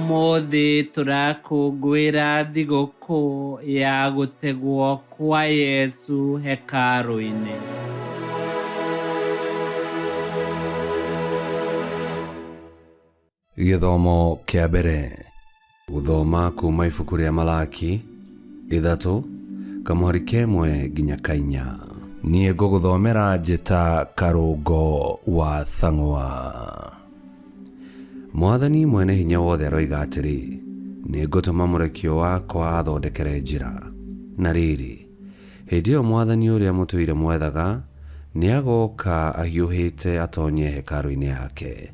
Ũmũthĩ tũrakũngũĩra thigũkũ ya gũtegwo kwa Yesu hekarũ-inĩ. Gĩthomo kĩa mbere. Gũthoma kuuma ibuku rĩa Malaki 3 kamũhari ka ĩmwe nginya ka inya. Niĩ ngũgũthomera njĩta Karũngo wa Thang'wa. Mwathani Mwene Hinya Wothe aroiga atĩrĩ, Nĩngũtũma mũrekio wakwa athondekere njĩra. Na rĩrĩ, hĩndĩ ĩyo Mwathani ũrĩa mũtũire mwethaga nĩagooka ahiũhĩte atoonye hekarũ-inĩ yake.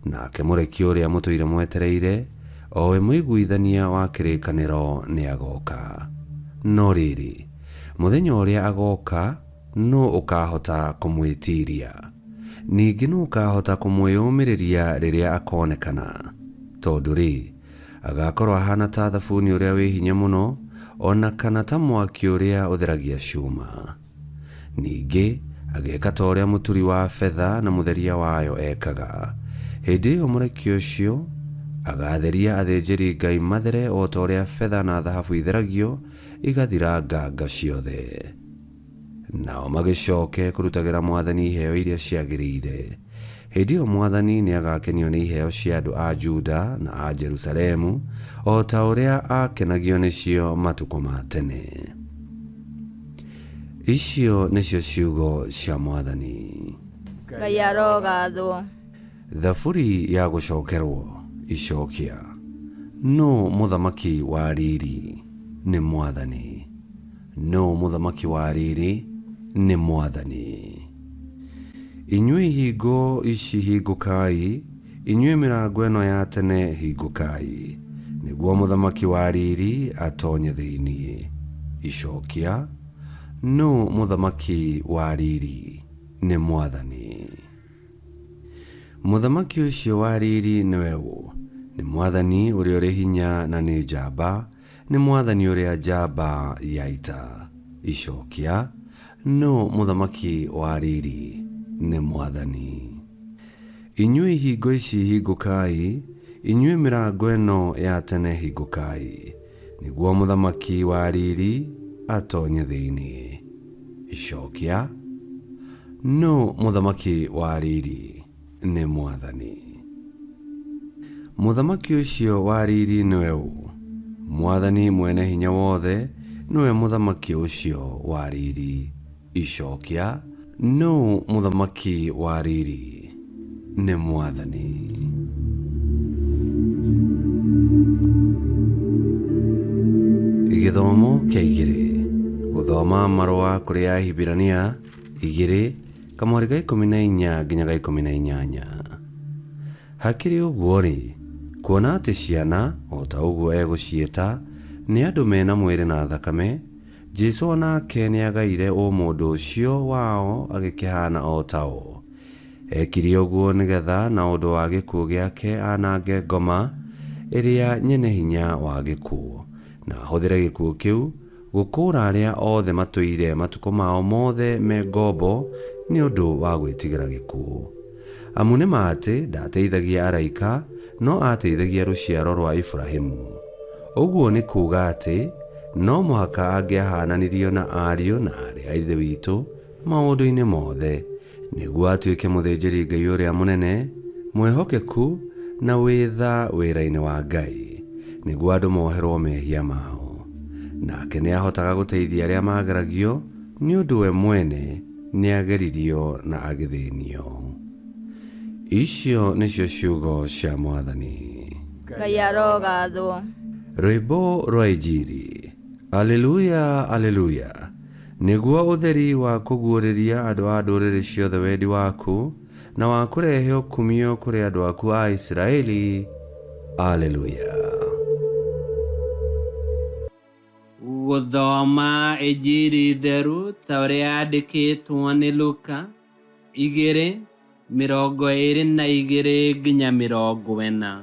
Nake mũrekio ũrĩa mũtũire mwetereire, o we mũiguithania wa kĩrĩkanĩro, nĩagooka. No rĩrĩ, mũthenya ũrĩa agooka, nũũ ũkaahota kũmwĩtiiria? Ningĩ nũũ ũkaahota kũmwĩyũmĩrĩria rĩrĩa akoonekana? Tondũ-rĩ, agaakorwo ahaana ta thabuni ũrĩa wĩ hinya mũno, o na kana ta mwaki ũrĩa ũtheragia cuma. Ningĩ agĩĩka ta ũrĩa mũturi wa betha na mũtheria wayo ekaga. Hĩndĩ ĩyo mũrekio ũcio agaatheria athĩnjĩri-Ngai mathere o ta ũrĩa betha na thahabu itheragio igathira nganga ciothe. Nao magĩcoke kũrutagĩra Mwathani iheo iria ciagĩrĩire. Hĩndĩ ĩyo Mwathani nĩagakenio nĩ iheo cia andũ a Juda na a Jerusalemu, o ta ũrĩa aakenagio nĩcio matukũ ma tene. Icio nĩcio ciugo cia Mwathani. Ngai arogathwo. Thaburi ya gũcokerwo. Icokia. Nũũ mũthamaki wa riri? Nĩ Mwathani. Nũũ mũthamaki wa riri? Nĩ Mwathani. Inyuĩ ihingo ici hingũkai, inyuĩ mĩrango ĩno ya tene hingũkai, nĩguo mũthamaki wa riri atonye thĩinĩ. Icokia. Nũũ mũthamaki wa riri? Nĩ Mwathani. Mũthamaki ũcio wa riri nĩwe ũ? Nĩ Mwathani ũrĩa ũrĩ hinya na nĩ njamba, nĩ Mwathani ũrĩa njamba ya ita. Icokia. Nũũ mũthamaki wa riri? Nĩ Mwathani. Inyuĩ ihingo ici hingũkai, inyuĩ mĩrango ĩno ya tene hingũkai, nĩguo mũthamaki wa riri atonye thĩinĩ. Icokia. Nũũ mũthamaki wa riri? Nĩ Mwathani. Mũthamaki ũcio wa riri nĩwe ũ? Mwathani Mwene Hinya Wothe nĩwe mũthamaki ũcio wa riri. Icokia. Nũũ mũthamaki wa riri? Nĩ Mwathani. Gĩthomo kĩa igĩrĩ. Gũthoma marũa kũrĩ Ahibirania igĩrĩ kamũhari ga 14 nginya ga 18. Hakĩrĩ ũguo-rĩ, kuona atĩ ciana, o ta ũguo egũciĩta, nĩ andũ me na mwĩrĩ na thakame, Jesu o nake nĩagaire ũmũndũ ũcio wao agĩkĩhaana o tao. Ekire ũguo nĩ getha na ũndũ wa gĩkuũ gĩake anange ngoma ĩrĩa nyene hinya wa gĩkuũ, na ahũthĩre gĩkuũ kĩu gũkũũra arĩa othe matũire matukũ mao mothe me ngombo nĩ ũndũ wa gwĩtigĩra gĩkuũ. Amu nĩ ma atĩ ndaateithagia araika, no aateithagia rũciaro rwa Iburahimu. Ũguo nĩ kuuga atĩ no mũhaka angĩahaananirio na ariũ na aarĩ a Ithe witũ maũndũ-inĩ mothe, nĩguo atuĩke mũthĩnjĩri-Ngai ũrĩa mũnene, mwĩhokeku, na wĩ tha wĩra-inĩ wa Ngai, nĩguo andũ moherũo mehia mao. Nake nĩahotaga gũteithia arĩa mageragio, nĩ ũndũ we mwene nĩageririo na agĩthĩnio. Icio nĩcio ciugo cia Mwathani. Ngai arogathwo. Rwĩmbo rwa Injiri. Aleluya, Aleluya! Nĩguo ũtheri wa kũguũrĩria andũ a ndũrĩrĩ ciothe wendi waku, na wa kũrehe ũkumio kũrĩ andũ aku a Isiraeli. Aleluya. Gũthoma Injiri theru ta ũrĩa yandĩkĩtwo nĩ Luka 2:22 nginya 40.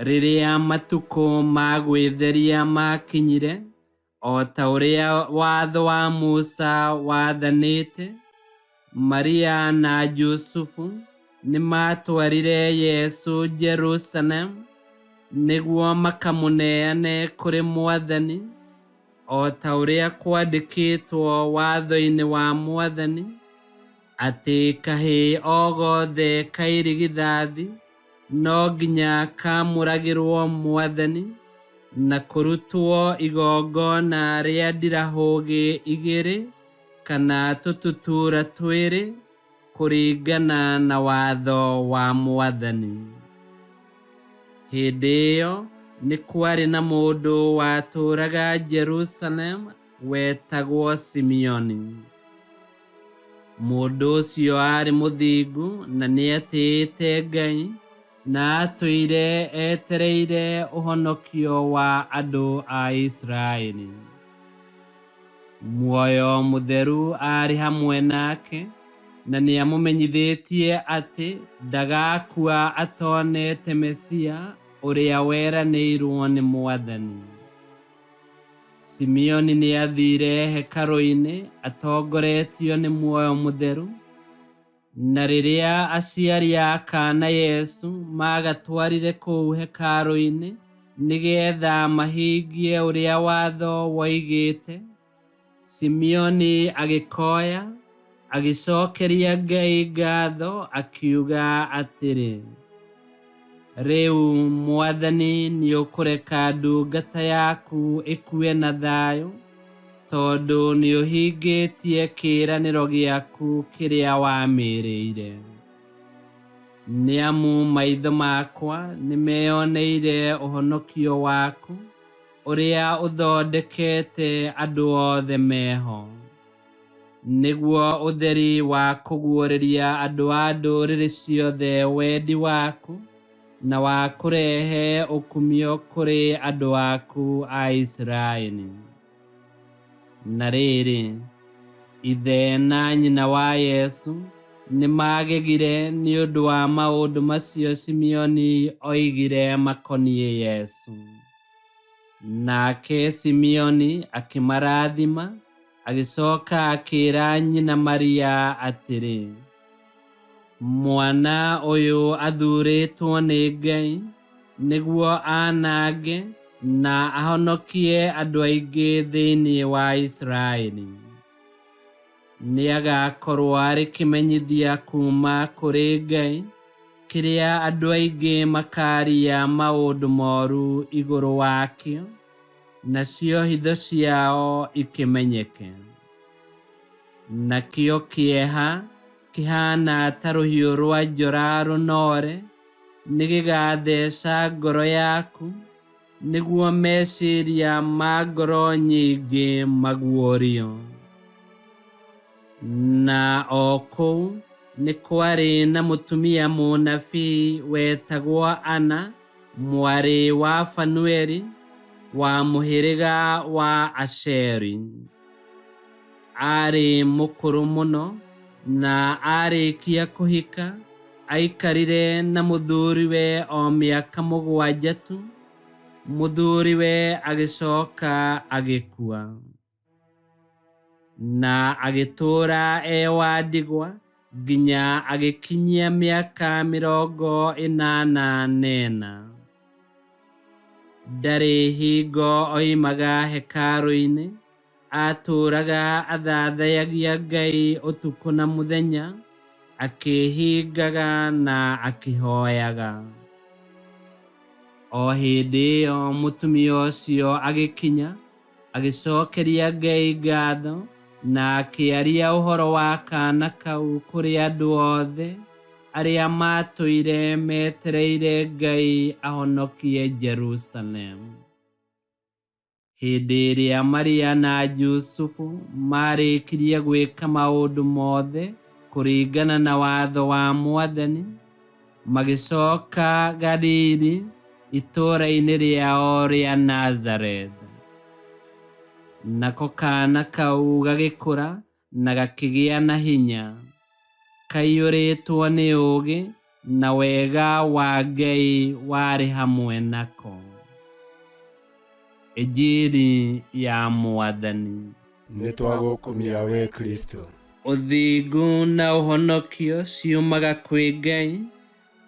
Rĩrĩa matukũ ma gwĩtheria maakinyire, O ta ũrĩa watho wa Musa wathanĩte, Maria na Jusufu nĩ maatwarire Yesu Jerusalemu nĩguo makamũneane kũrĩ Mwathani, o ta ũrĩa kwandĩkĩtwo watho-inĩ wa Mwathani, atĩ kahĩĩ o gothe ka irigithathi no nginya kamũragĩrwo Mwathani, na kũrutwo igongona rĩa ndirahũgĩ igĩrĩ kana tũtutura twĩrĩ, kũringana na watho wa Mwathani. Hĩndĩ ĩyo nĩ kwarĩ na mũndũ watũũraga Jerusalemu wetagwo Simeoni. Mũndũ ũcio aarĩ mũthingu na nĩetĩĩte Ngai, na aatũire etereire ũhonokio wa andũ a Isiraeli. Muoyo mũtheru aarĩ hamwe nake, na nĩamũmenyithĩtie atĩ ndagakua atonete Mesia ũrĩa weranĩirwo nĩ Mwathani. Simeoni nĩathiire hekarũ-inĩ atongoretio nĩ muoyo mũtheru, na rĩrĩa aciari a kaana Yesu magatwarire kũu hekarũ-inĩ nĩgeetha mahingie ũrĩa watho woigĩte, Simeoni agĩkoya, agĩcokeria Ngai ngatho akiuga atĩrĩ, Rĩu Mwathani nĩũkũreka ndungata yaku ĩkue na thayũ, tondũ nĩũhingĩtie kĩĩranĩro gĩaku kĩrĩa wamĩĩrĩire. Nĩ amu maitho makwa nĩmeyoneire ũhonokio waku, ũrĩa ũthondekete andũ othe meho, nĩguo ũtheri wa kũguũrĩria andũ a ndũrĩrĩ ciothe wendi waku, na wa kũrehe ũkumio kũrĩ andũ aku a Isiraeli. Na rĩrĩ, ithe na nyina wa Yesu nĩmagegire nĩ ũndũ wa maũndũ macio Simeoni oigire makoniĩ Yesu. Nake Simeoni akĩmarathima, agĩcoka akĩĩra nyina Maria atĩrĩ, Mwana ũyũ athuurĩtwo nĩ Ngai nĩguo anange na ahonokie andũ aingĩ thĩinĩ wa Isiraeli. Nĩagakorwo arĩ kĩmenyithia kuuma kũrĩ Ngai kĩrĩa andũ aingĩ makaaria maũndũ moru igũrũ wakĩo, nacio hitho ciao ikĩmenyeke. Nakĩo kĩeha kĩhaana ta rũhiũ rwa njora rũnoore nĩgĩgatheeca ngoro yaku, nĩguo meciria ma ngoro nyingĩ maguũrio. Na o kũu nĩ kwarĩ na mũtumia mũnabii wetagwo Ana, mwarĩ wa Fanueli, wa mũhĩrĩga wa Asheri. Aarĩ mũkũrũ mũno, na aarĩkia kũhika, aikarire na mũthuriwe o mĩaka mũgwanja tu, mũthuriwe agĩcoka agĩkua. Na agĩtũũra e wa ndigwa nginya agĩkinyia mĩaka 84. Ndarĩ hingo oimaga hekarũ-inĩ, atũũraga athathayagia Ngai ũtukũ na mũthenya, akĩĩhingaga na akĩhoyaga. O hĩndĩ ĩyo mũtumia ũcio agĩkinya, agĩcokeria Ngai ngatho na akĩaria ũhoro wa kaana kau kũrĩ andũ othe arĩa maatũire metereire Ngai ahonokie Jerusalemu. Hĩndĩ ĩrĩa Maria na Jusufu maarĩkirie gwĩka maũndũ mothe kũringana na watho wa Mwathani, magĩcoka Galili, itũũra-inĩ rĩao rĩa Nazareth. Nako kaana kau gagĩkũra na gakĩgĩa na hinya, kaiyũrĩtwo nĩ ũũgĩ, na wega wa Ngai warĩ hamwe nako. Injiri ya Mwathani. Nĩtwagũkumia wee Kristo. Ũthingu na ũhonokio ciumaga kwĩ Ngai.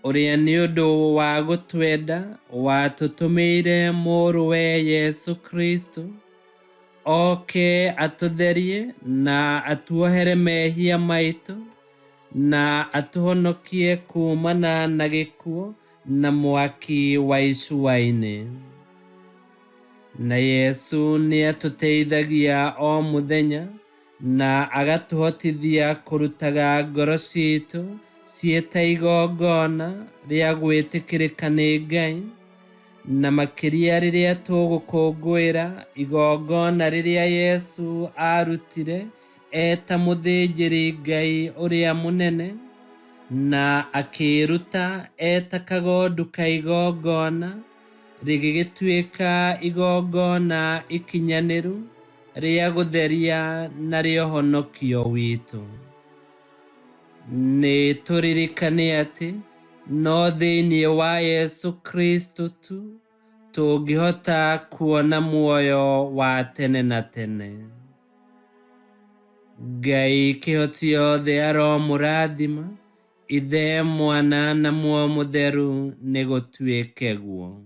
Ũrĩa nĩ ũndũ wa gũtwenda watũtũmĩire mũrũwe Yesu Kristo oke atũtherie na atuohere mehia maitũ na atũhonokie kuumana na gĩkuũ na mwaki wa icua-inĩ. Na Yesu nĩ atũteithagia o mũthenya na agatũhotithia kũrutaga ngoro citũ ciĩ ta igongona rĩa gwĩtĩkĩrĩka nĩ Ngai, na makĩria rĩrĩa tũgũkũngũĩra igongona rĩrĩa Yesu aarutire eta mũthĩnjĩri Ngai ũrĩa mũnene, na akĩĩruta eta kagondu ka igongona rĩgĩgĩtuĩka igongona ikinyanĩru rĩa gũtheria na rĩa ũhonokio witũ. Nĩ tũririkane atĩ no thĩinĩ wa Yesu Kristo tu tũngĩhota kuona muoyo wa tene na tene. Ngai kĩhoti yothe aromũrathima, Ithe, Mwana na Muoyo Mũtheru, nĩ gũtuĩke guo.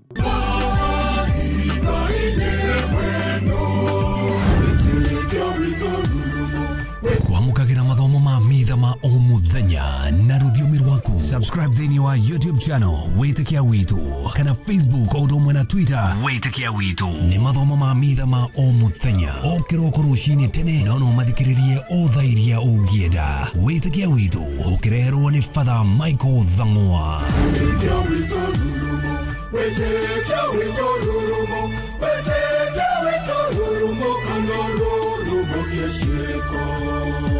Kwamũkagĩra mathomo ma mitha ma o mũthenya na rũthiomi rwaku. Subscribe thĩinĩ wa YouTube channel Wĩtĩkia Witũ kana Facebook o ũndũ ũmwe na Twitter Wĩtĩkia Witũ. Nĩ mathomo ma mitha ma o mũthenya o kĩroko rũcinĩ tene, no no mathikĩrĩrie o thaa iria ũngĩenda. Wĩtĩkia Witũ ũkĩreherwo nĩ Father Michael Thang'wa. Wĩtĩkia witũ rurumo, wĩtĩkia witũ rurumo, wĩtĩkia witũ rurumo, kana rurumo kĩciĩko.